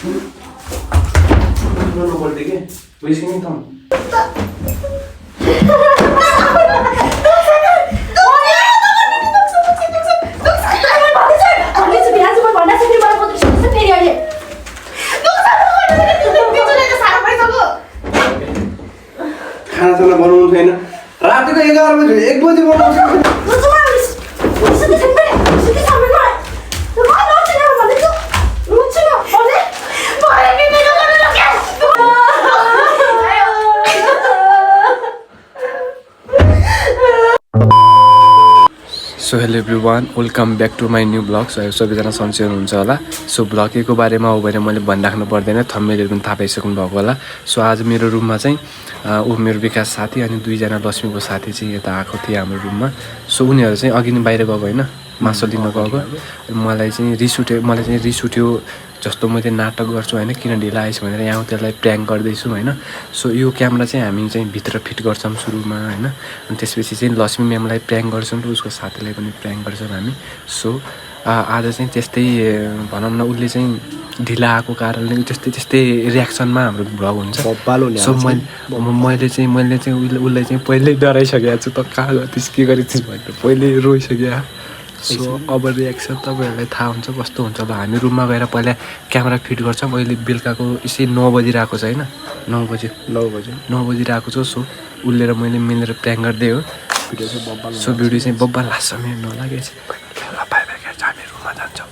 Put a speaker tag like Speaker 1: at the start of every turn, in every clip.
Speaker 1: No बोलते के वैसे नहीं था खाना साना बनाउनु छैन रातिको 11 बजे 1 बजे बनाउँछ
Speaker 2: so hello everyone welcome back to my new blog सो सबैजना सन्चै हुनुहुन्छ होला सो ब्लग केको बारेमा हो भने मैले भनिराख्नु पर्दैन थम्बनेलहरु पनि थाहा पाइसक्नु भएको होला सो आज मेरो रुममा चाहिँ मेरो विकास साथी अनि दुईजना लक्ष्मीको साथी चाहिँ यता आएको थिए हाम्रो रुममा सो उनीहरू चाहिँ अघि नै बाहिर गएको हैन मासु लिन गएको मलाई चाहिँ रिस उठ्यो जस्तो मैले नाटक गर्छु हैन किन ढिला आइस भनेर यहाँ त्यसलाई प्र्याङ्क गर्दैछु हैन सो यो क्यामेरा चाहिँ हामी चाहिँ भित्र फिट गर्छौं सुरुमा हैन अनि त्यसपछि चाहिँ लक्ष्मी म्यामलाई प्र्याङ्क गर्छौं र उसको साथीलाई पनि प्र्याङ्क गर्छौं हामी सो आज चाहिँ त्यस्तै भनौं न उले चाहिँ ढिला आएको कारणले त्यस्तै रियाक्सनमा हाम्रो भ्लग हुन्छ सो मैले चाहिँ उलाई चाहिँ पहिल्यै डराइसकेको छु त कहाँ गतिस के गरिस् भनेर पहिल्यै रोइसक्यो सो अब रियाक्सन तपाईहरुलाई थाहा हुन्छ कस्तो हुन्छ ल हामी रुममा गएर पहिला क्यामेरा फिट गर्छौं अहिले बेलुकाको यसै 9 बजिरहेको छ हैन 9 बजिरहेको छ सो उले र मैले मिलेर प्र्याङ्क गर्दै हो भिडियो चाहिँ बब्बा लास्ट समय नलागेछ ल बाइ बाइ गाइस हामी रुममा जान्छौं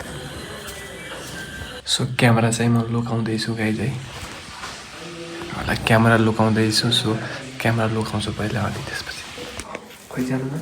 Speaker 2: सो क्यामेरा चाहिँ म लुकाउँदै छु गाइस है होला क्यामेरा लुकाउँदै छु सो क्यामेरा लुकाउँछु पहिला अनि त्यसपछि खोइ जानु न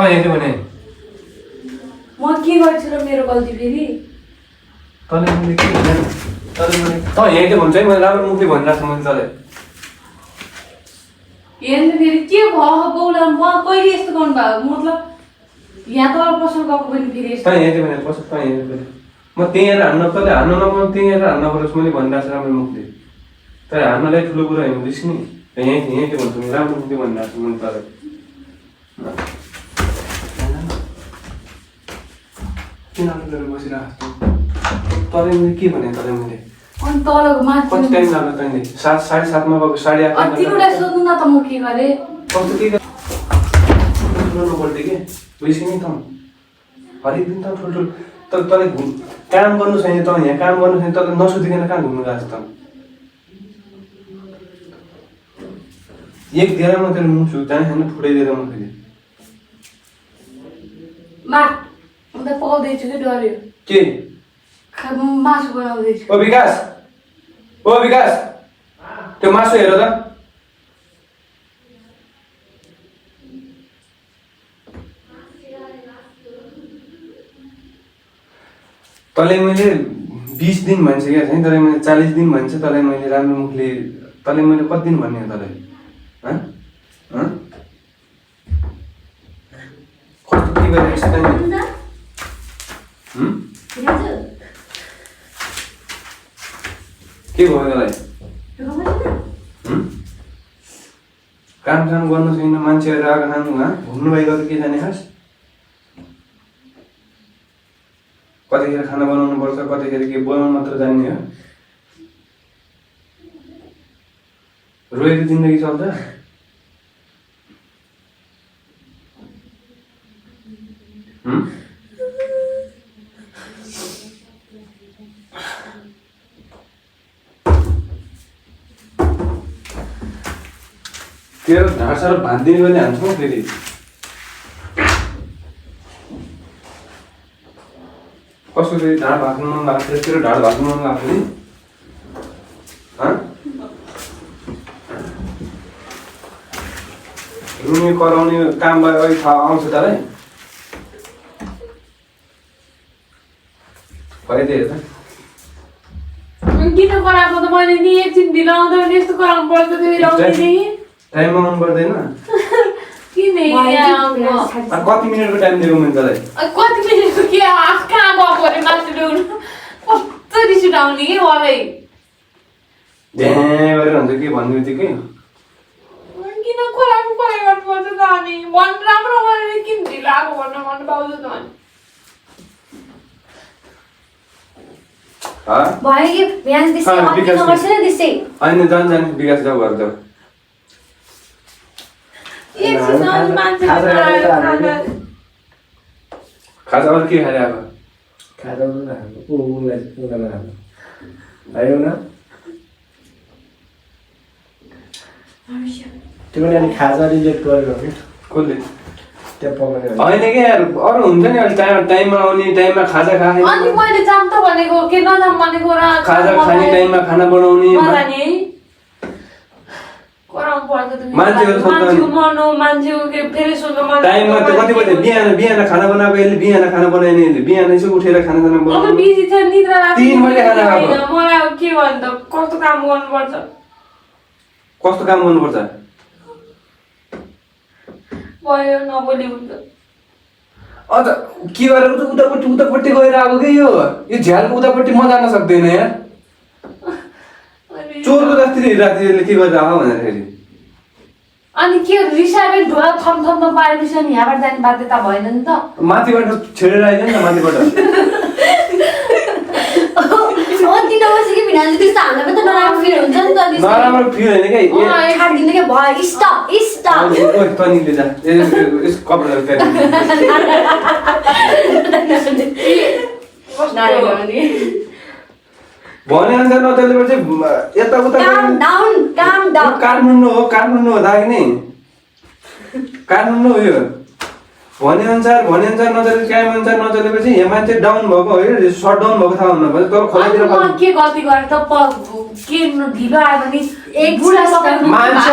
Speaker 1: भने
Speaker 3: म के गर्छु र मेरो गल्ती फेरि
Speaker 1: तले मैले के भने त यहाँ के भन्छ है मैले राम्रो मुखले भनिरहेको छु मैले तले
Speaker 3: हेर्नु फेरि के भयो बौला म कहिले यस्तो गर्नु भएको मतलब यहाँ त पसल गएको पनि फेरि यस्तो
Speaker 1: त यहाँ भने पसल त यहाँ फेरि म त्यहीँबाट हान्न तले हान्न नपाउँ त्यहीँबाट हान्न परोस् मैले भनिरहेको छु राम्रो मुखले तर हान्नलाई ठुलो कुरा हुँदैछ नि यहाँ के भन्छु राम्रो मुखले भनिरहेको छु मैले तले किन गरेर बसिरहेको तले मैले के भने तले मैले
Speaker 3: अनि तलको माथि
Speaker 1: कति टाइम लाग्यो तैँले 7:30 मा गएको 8:30
Speaker 3: अनि तिमीलाई सोध्नु न त म के गरे
Speaker 1: कस्तो के गर्नु पर्दै के वैसे नि त हरेक दिन त ठुल्ठुल तले काम गर्नु छैन त यहाँ काम गर्नु छैन तले नसोधिकन कहाँ घुम्नु गएको त एक दिएर म तेरो मुख सुक्दैन हैन फुटाइदिएर म फेरि
Speaker 3: मा म त पकाउँदैछु कि डर्यो
Speaker 1: के
Speaker 3: मासु बनाउँदैछु
Speaker 1: ओ विकास त्यो मासु हेर त तले मैले 20 दिन भनिसकेको छैन तर मैले 40 दिन भन्छ तले मैले राम्रो मुखले तले मैले कति दिन भन्ने हो तले कस्तो के गरिरहेछ त के भयो तलाई काम साम गर्नु छैन मान्छेहरू आएको खानु घुम्नु भएको त के जाने खास कतिखेर खाना बनाउनु पर्छ कतिखेर के बनाउनु मात्र जान्ने हो रोएको जिन्दगी चल्छ तेरो ढाड साह्रो भाँदिने पनि हान्छौँ फेरि कसको फेरि ढाड भाँच्नु मन लाग्छ तेरो ढाड भाँच्नु मन लाग्छ नि रुनी कराउने काम अहिले थाहा आउँछ तँलाई भइदियो त
Speaker 3: किन कराएको त मैले नि एकछिन ढिलो आउँदा पनि यस्तो कराउनु पर्छ फेरि आउँदैदेखि
Speaker 1: टाइममा आउनु पर्दैन
Speaker 3: किन
Speaker 1: कति मिनटको टाइम दिएको मैले तँलाई
Speaker 3: कति मिनटको के कहाँ गएको अरे मासु ल्याउनु कस्तो रिस उठाउने कि मलाई
Speaker 1: ध्यान गरेर हुन्छ के भन्ने बित्तिकै
Speaker 3: किन कराउनु पऱ्यो गर्नुपर्छ त अनि मन राम्रो गरेर किन ढिलो आएको भन्नु मन पाउँछ त अनि
Speaker 4: भयो कि बिहान त्यसै अति नगर्छ नि त्यसै
Speaker 1: होइन जान विकास जाऊ घर जाऊ
Speaker 3: एकछिन मान्छे
Speaker 1: खाजा अरू के खाएर आएको
Speaker 2: खाजा भयो न तिमीले अनि खाजा रिजेक्ट गरेको कि
Speaker 1: कसले
Speaker 2: त्यहाँ पकाउने
Speaker 1: होइन कि यार अरू हुन्छ नि अहिले टाइममा आउने टाइममा खाजा खाने
Speaker 3: अनि मैले जाम त भनेको के नजाम भनेको र
Speaker 1: खाजा खाने टाइममा खाना बनाउने
Speaker 3: कराउनु पर्छ त
Speaker 1: मान्छेहरू
Speaker 3: मान्छेको मर्नु मान्छेको के फेरि सोध्नु
Speaker 1: टाइममा त कति बजे बिहान खाना बनाएको यसले बिहान खाना बनायो नि बिहान यसो उठेर खाना
Speaker 3: अब
Speaker 1: बनाउनु
Speaker 3: बिजी छ निद्रा
Speaker 1: 3 बजे खाना खाएको
Speaker 3: मलाई अब के भन्नु त कस्तो काम गर्नुपर्छ
Speaker 1: कस्तो काम गर्नुपर्छ
Speaker 3: भयो नबोली हुन्छ
Speaker 1: अझ के गरेर उतापट्टि गएर आएको कि यो झ्यालको उतापट्टि म जान सक्दैन यार चोरको जस्तै रातिले के गरेर आऊ भनेर फेरि
Speaker 3: अनि के रिसाबे ढुवा थम पारेपछि अनि यहाँबाट जाने बाध्यता भएन नि त
Speaker 1: माथिबाट छेडेर आइज नि त माथिबाट
Speaker 4: अति नबसे कि बिना त्यस्तो हामीलाई पनि त नराम्रो फिल हुन्छ नि त
Speaker 1: नराम्रो फिल होइन कि
Speaker 4: छाडिदिनु क्या भयो स्टप
Speaker 1: तनिले जा यस कपडा भने अनुसार नचलेपछि यताउता काठमाडौँ हो दागी नै काठमाडौँ हो यो भने अनुसार नचले टाइम अनुसार नचलेपछि यहाँ मान्छे डाउन भएको हो सट डाउन भएको थाहा हुनु पर्छ तर खोलातिर
Speaker 3: के गल्ती गरेर त के ढिलो आयो भने एक बुढा
Speaker 1: मान्छे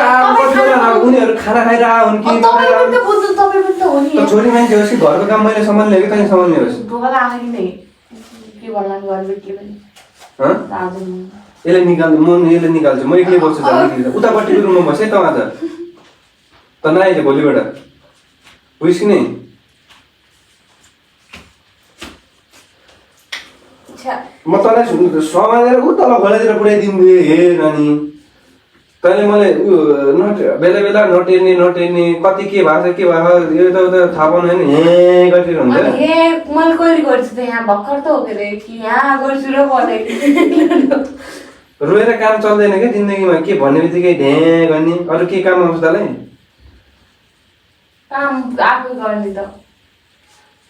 Speaker 1: उनीहरू खाना खाएर आउन् कि छोरी मान्छे होस् कि घरको काम मैले सम्हाल्ने कि तैँले सम्हाल्ने होस् यसले निकाल्छु म एक्लै बस्छु उतापट्टिको रुममा बसेँ त आज त नआइज भोलिबाट बुझ्छ कि नै म तँलाई समातेर ऊ तल खोलातिर पुऱ्याइदिनु हे नानी तैँले मलाई बेला नटेर्ने कति के भएको छ यो त उता थाहा पाउनु होइन हे गरेर हुन्छ
Speaker 3: मैले कहिले गर्छु त यहाँ भर्खर त हो के अरे कि यहाँ गर्छु र
Speaker 1: रोएर काम चल्दैन क्या जिन्दगीमा के भन्ने बित्तिकै ढ्याँ गर्ने अरू के काम आउँछ तँलाई
Speaker 3: काम आफै गर्ने त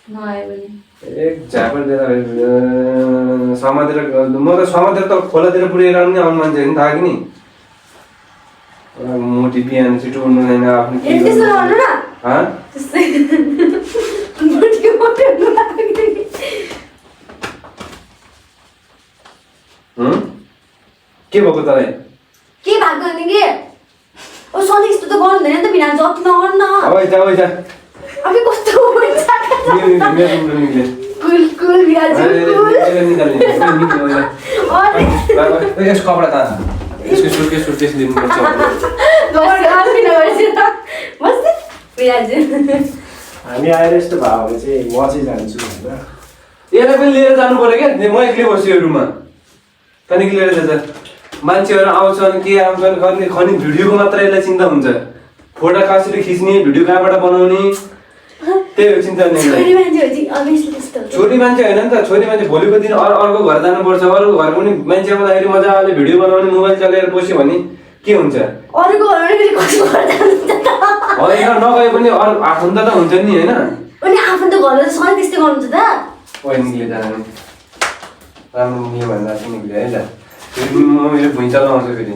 Speaker 3: नआयो भने
Speaker 1: एक झापड दिएर समातेर म त समातेर त खोलातिर पुऱ्याएर आउने आउने मान्छे होइन थाहा कि नि मोटी बिहान छिटो उठ्नु छैन आफ्नो के भएको तँलाई
Speaker 4: के भएको नि के ओ सधैँ यस्तो त गर्नु हुँदैन नि त बिना जति नगर्नु न
Speaker 1: ओइ जा
Speaker 4: अब कस्तो हुन्छ कुल बिहाज
Speaker 1: कपडा त यसको सुटकेस दिनुपर्छ
Speaker 2: हामी आएर यस्तो भयो भने चाहिँ म चाहिँ जान्छु होइन
Speaker 1: यसलाई पनि लिएर जानु पर्यो क्या म एक्लै बस्छु यो रुममा त्यहाँदेखि लिएर जान्छ मान्छेहरू आउँछन् के आउँछन् गर्ने खनि भिडियोको मात्र यसलाई चिन्ता हुन्छ फोटो कसरी खिच्ने भिडियो कहाँबाट बनाउने त्यही हो चिन्ता छोरी मान्छे होइन नि त छोरी मान्छे भोलिको दिन अर्को घर जानुपर्छ अर्को घर पनि मान्छे आउँदाखेरि मजाले भिडियो बनाउने मोबाइल चलाएर बस्यो भने के हुन्छ होइन नगए पनि आफन्त त हुन्छ नि होइन
Speaker 4: अनि आफन्त घरमा त सधैँ त्यस्तै गर्नुहुन्छ त
Speaker 1: ओइ निक्ले जानु राम्रो निक्ल्यो भन्दा चाहिँ निक्ल्यो है ल फेरि म मेरो भुइँ चलाउँछु फेरि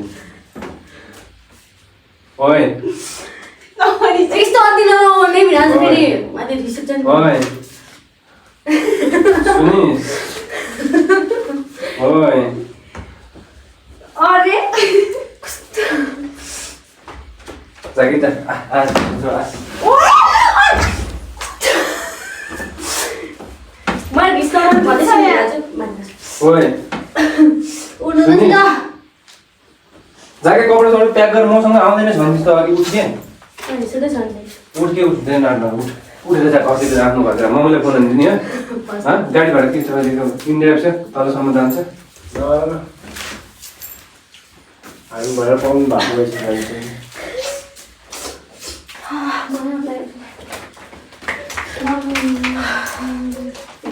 Speaker 1: ओइ
Speaker 4: यस्तो अति नगर्ने भिनाजु फेरि माथि रिस उठ्छ नि
Speaker 1: ओइ सुनिस ओइ
Speaker 4: अरे
Speaker 1: जागी त आ
Speaker 4: मलाई रिस नगर्नु भन्दैछ नि भिनाजु
Speaker 1: ओइ
Speaker 4: उठ्नु त नि त
Speaker 1: जाके कपडा सबै प्याक गरेर मसँग आउँदैनस् भने त अघि उठ के
Speaker 4: अनि सुन्दै छ
Speaker 1: उठ के उठ्दैन उठेर जा घरतिर आफ्नो घर मम्मीलाई फोन हानिदिने हो गाडी भाडा के छ इन्डिया छ तलसम्म जान्छ
Speaker 5: हामी भएर पाउनु भएको रहेछ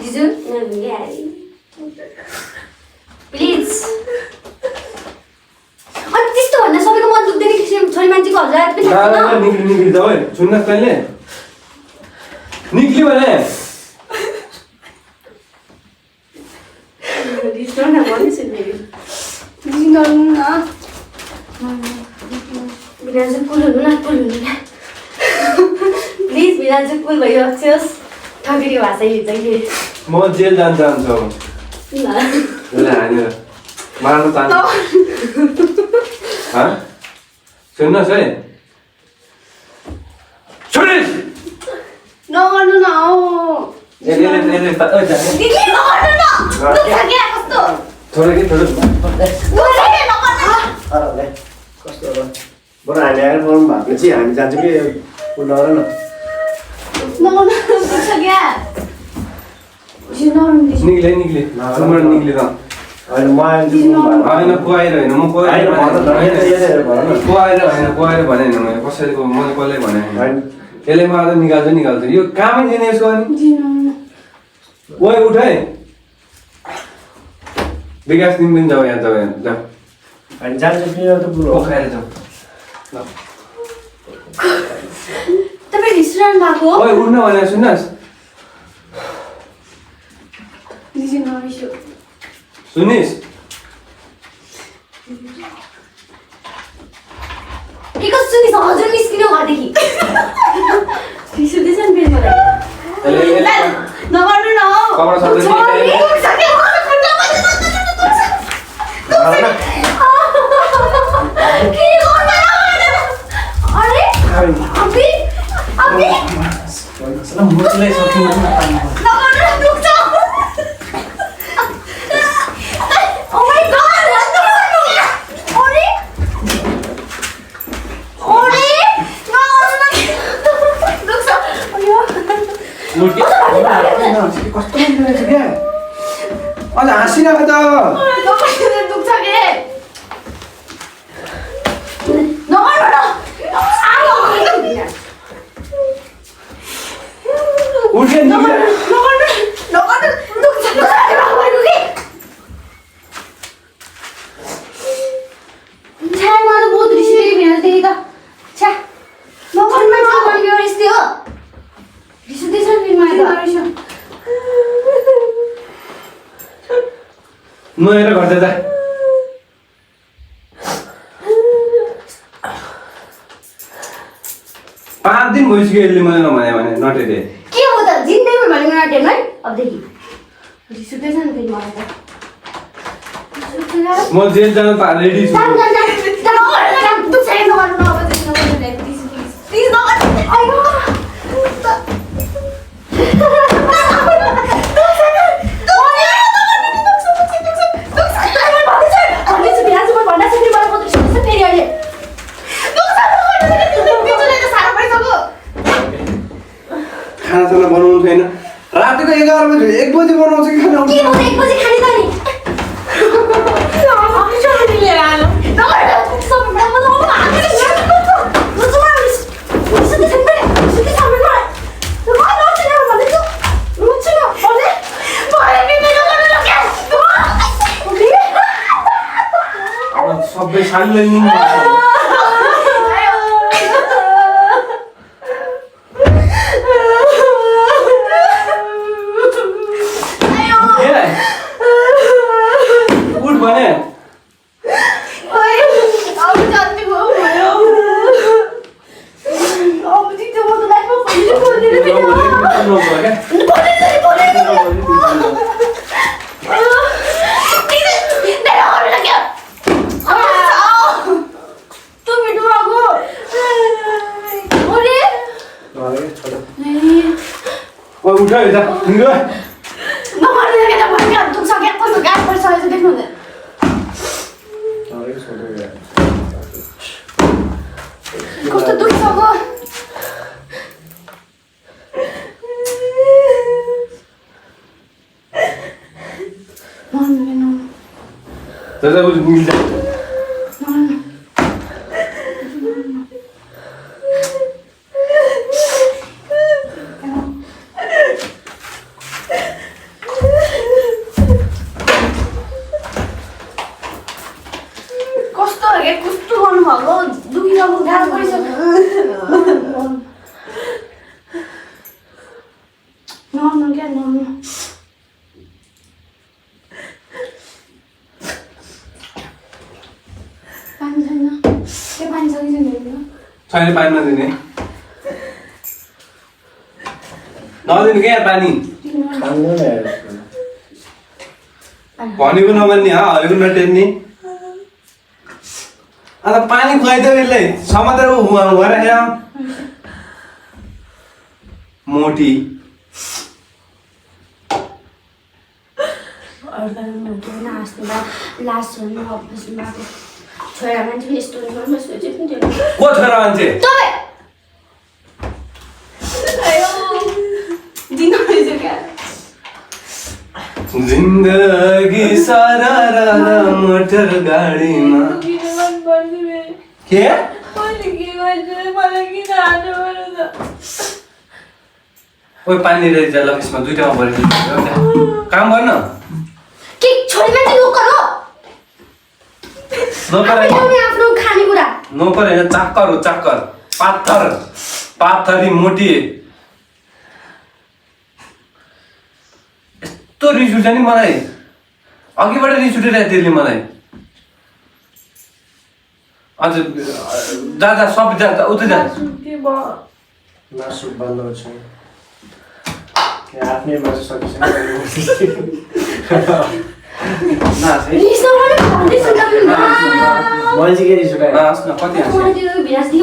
Speaker 4: जिजु प्लिज अनि त्यस्तो भन्दा सबैको मन दुख्दैन कि छोरी मान्छेको हजार पनि
Speaker 1: निक्ली जाऊ है सुन्नुहोस् तैँले निक्ल्यो भने
Speaker 4: रिस न भन्दैछु फेरि रिस गर्नु न भिनाजु कुल हुनु न कुल हुनु प्लिज भिनाजु कुल भइरहोस् ठगिरी भाषा हिँड्छ कि
Speaker 1: म जेल जान चाहन्छु अब
Speaker 4: ल
Speaker 1: हानेर मार्नु चाहन्छु सुन्नुहोस् है सुनिस
Speaker 4: नगर्नु न हौ
Speaker 1: दिदी नगर्नु न दुख्छ के कस्तो थोरै के थोरै
Speaker 5: कस्तो होला बरु हामी आएर पाउनु भएको चाहिँ हामी जान्छौँ कि उनीहरू न
Speaker 4: नगर्नु दुख्छ क्या
Speaker 1: निक्ले सुमबाट निक्ले त
Speaker 5: होइन म आएर
Speaker 1: होइन कुहाएर होइन म कुहाएर कुहाएर भने होइन मैले कसैको मैले कसले भने होइन यसले म आज निकाल्छु यो कामै छैन यसको अनि ओइ उठ है विकास तिमी पनि जाऊ यहाँ जाऊ
Speaker 5: हामी जान्छौँ कि त बुढो
Speaker 1: खाएर जाऊ
Speaker 4: तपाईँ रिस्टुरेन्ट भएको हो
Speaker 1: ओइ उठ्न भने सुन्नुहोस् सुनिस
Speaker 4: के कस्तो सुनिस हजुर निस्किनु घरदेखि रिस उठ्दैछ नि फेरि मलाई नगर्नु न हौ
Speaker 1: कपडा सबै मुखलाई कस्तो रहेछ क्या अझ हाँसिरहेको त
Speaker 4: दुख्छ के
Speaker 1: उठ्यो नुहाएर घर जा 5 दिन भइसक्यो यसले मलाई नभने भने नटेरे
Speaker 4: के हो त जिन्दगीमा भनेको नाट्यम है अबदेखि रिस उठ्दैछ नि फेरि मलाई त
Speaker 1: म जेल जान त रेडी छु खानासाना बनाउनु छैन रातिको 11 बजे 1 बजे बनाउँछ कि खाना
Speaker 4: के हो 1 बजे खाने त
Speaker 1: नि सबै सालले नि नबोल क्या उठ्यो यता
Speaker 4: कस्तो दुखिसक्यो
Speaker 1: मिल्छ
Speaker 4: कस्तो गर्नुभएको दुखिरहेको गाह्रो परिसक्यो नर्नु क्या नर्नु पानी छैन के पानी छ कि छैन
Speaker 1: छैन पानी नदिने नदिनु क्या पानी भनेको नमान्ने हरेको नटेर्ने अन्त पानी खुवाइदियो यसलाई समातेर भएर मोटी
Speaker 4: लास्ट छोरा मान्छे यस्तो सोचेको नि
Speaker 1: को छोरा मान्छे जिन्दगी सारा मोटर गाडीमा के ओइ पानी रहेछ लक्ष्मा दुईटामा भरेर काम गर्न
Speaker 4: के छोरी मान्छे नोकर हो
Speaker 1: नोकर
Speaker 4: आफ्नो खानेकुरा
Speaker 1: नोकर होइन चाकर हो चाकर पाथर पाथरी मोटी यस्तो रिस उठ्छ नि मलाई अघिबाट रिस उठिरहेको त्यसले मलाई अझ जा सब जा उतै जा
Speaker 5: मासु बन्द छ आफ्नै मासु सकिन्छ मैले के रिस उठाएँ
Speaker 1: कति
Speaker 4: अति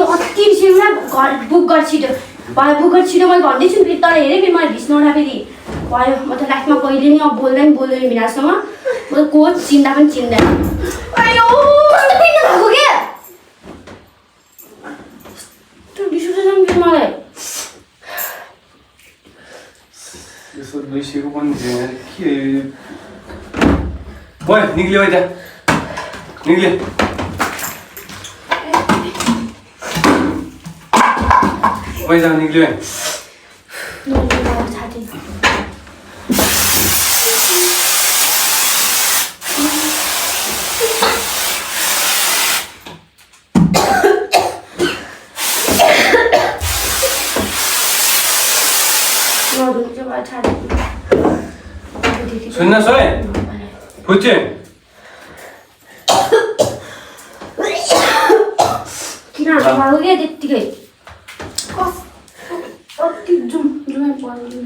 Speaker 4: बुक गर छिटो भयो बुक गर छिटो मैले भन्दैछु फेरि तर हेरेँ फेरि मलाई भिस्नु आउँदा फेरि भयो म त लाइफमा कहिले नि अब बोल्दैन विनाशसँग म त कोच चिन्दा पनि चिन्दैन अयो कस्तो पिट्नु भएको क्या त्यो रिस उठेछ नि फेरि मलाई
Speaker 1: यसो दुइसेको पनि थिएन के भयो निक्ल्यो है त्यहाँ निक्ल्यो पैसा निक्ल्यो है सुन्न सोए पुचे
Speaker 4: किन हाँस्नुभएको क्या त्यत्तिकै कति जुम जुमै पर्यो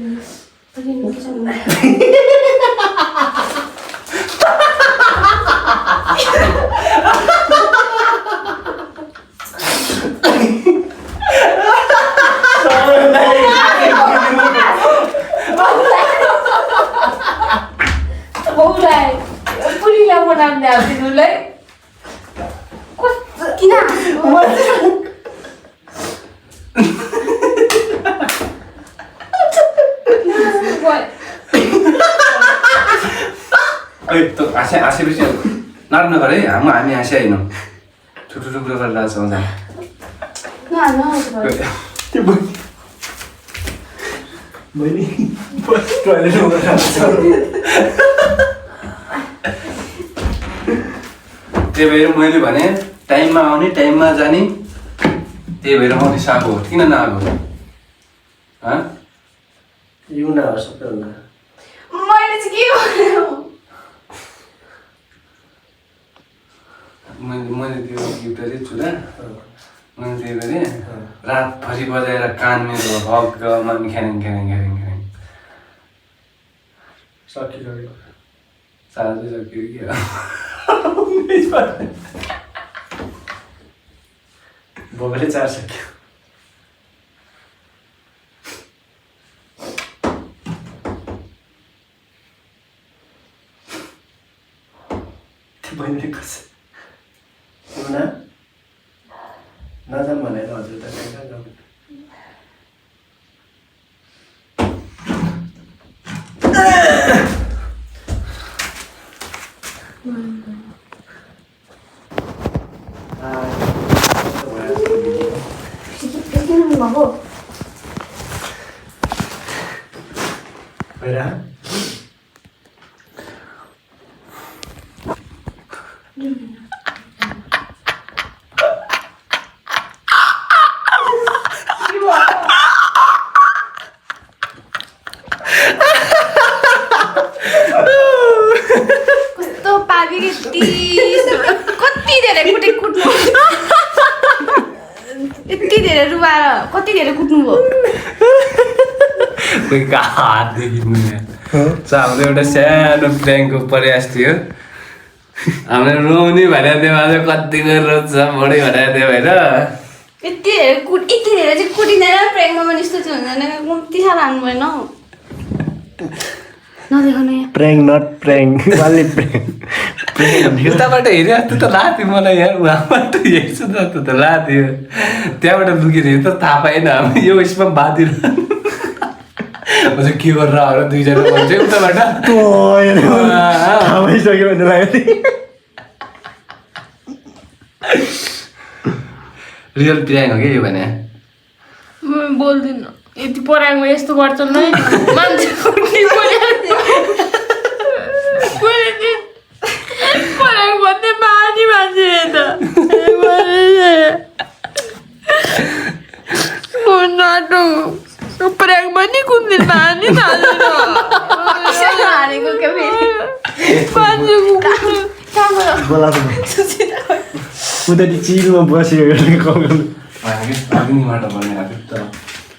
Speaker 3: पुरीलाई बनाउने दिनुलाई
Speaker 4: किन
Speaker 1: हाँसेपछि नाट नगर है हामी हाँसे होइन ठुल्ठुलो कुरो गरेर आएको त्यही भएर मैले भने टाइममा आउने टाइममा जाने त्यही भएर म रिसाएको हो किन नआएको
Speaker 5: यो न हो सबैभन्दा
Speaker 3: मैले चाहिँ के गर्नु
Speaker 1: मैले त्यो गिटारै चुरा मैले त्यही गरेँ रातभरि बजाएर कान मेरो हकमा ख्यारिङ ख्यारिङ ख्यारिङ ख्यारिङ
Speaker 5: सकिसक्यो
Speaker 1: साँझै सक्यो कि
Speaker 5: भोकले 4 सक्यो बहिनीले कसै सुना नजाऊँ भनेर हजुर त कहाँ जाऊँ
Speaker 4: कस्तो पाबी कति धेरै कुट्नु यति धेरै रुवाएर कति धेरै कुट्नु भयो
Speaker 1: कोही हात देखिनु हाम्रो एउटा सानो प्र्याङ्कको प्रयास थियो हामीले रोउने भनेर थियो आज कतिको रोज्छ बढी भनेर थियो होइन
Speaker 4: यति धेरै चाहिँ कुटिँदैन प्र्याङ्कमा पनि यस्तो चाहिँ हुँदैन कम्ती साह्रो हान्नु भएन हौ नदेखाउनु यहाँ
Speaker 5: प्र्याङ्क नट प्र्याङ्क वाले प्र्याङ्क
Speaker 1: उताबाट हेरे जस्तो त लाग्थ्यो मलाई यहाँ उहाँबाट हेर्छु जस्तो त लाग्थ्यो त्यहाँबाट लुकेर हेर्नु त थाहा पाएन हामी यो उयसमा बाँधिर के गरेर आएर दुईजना मान्छे उताबाट
Speaker 5: थाहा भइसक्यो भन्ने लाग्यो
Speaker 1: रियल प्र्याङ्क हो कि यो भने
Speaker 3: म बोल्दिनँ यति पराङमा यस्तो गर्छन् है मान्छे कुट्ने पराङ भन्ने बानी मान्छे त नाटो पराङ पनि कुट्ने बानी
Speaker 4: हानेको क्या
Speaker 5: उता चिलमा बस्यो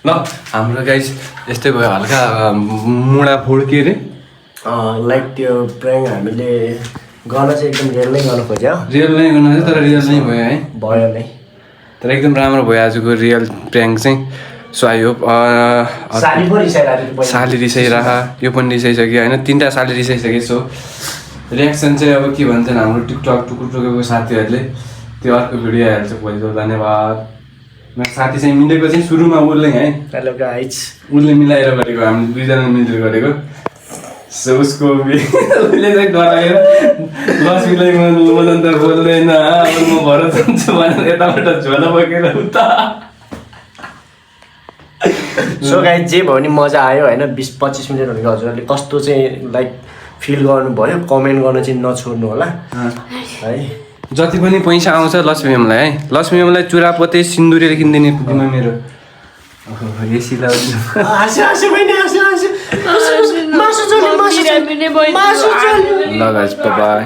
Speaker 1: ल हाम्रो गाइस यस्तै भयो हल्का मुडा फोड के अरे
Speaker 5: लाइक त्यो प्र्याङ्क हामीले गर्न चाहिँ एकदम रियल नै गर्न खोज्यो
Speaker 1: रियल नै गर्नु चाहिँ तर रियल नै भयो है
Speaker 5: भयो नै
Speaker 1: तर एकदम राम्रो भयो आजको रियल प्र्याङ्क चाहिँ सो आई होप साली रिसाइरह यो पनि रिसाइसक्यो होइन 3टा साली रिसाइसक्यो सो रियाक्सन चाहिँ अब के भन्छन् हाम्रो टिकटक टुकुरको साथीहरूले त्यो अर्को भिडियो हाल्छ भोलि धन्यवाद मेरो साथी चाहिँ मिलेको चाहिँ सुरुमा उसले है
Speaker 5: हेलो गाइज
Speaker 1: उसले मिलाएर गरेको हामीले दुईजना मिलेर गरेको सो उसको उसले चाहिँ डराएर लक्ष्मीलाई मदन त बोल्दैन अब म भर जान्छु भनेर यताबाट झोला बोकेर उता
Speaker 5: सो गाइज जे भयो नि मजा आयो होइन 20-25 मिनट भनेको हजुरहरूले कस्तो चाहिँ लाइक फिल गर्नुभयो कमेन्ट गर्न चाहिँ नछोड्नु होला है
Speaker 1: जति पनि पैसा आउँछ लक्ष्मी मेमलाई है लक्ष्मी मेमलाई चुरापोते सिन्दुरीले किनिदिने पुग्नु मेरो एसी ल गाइस बाइ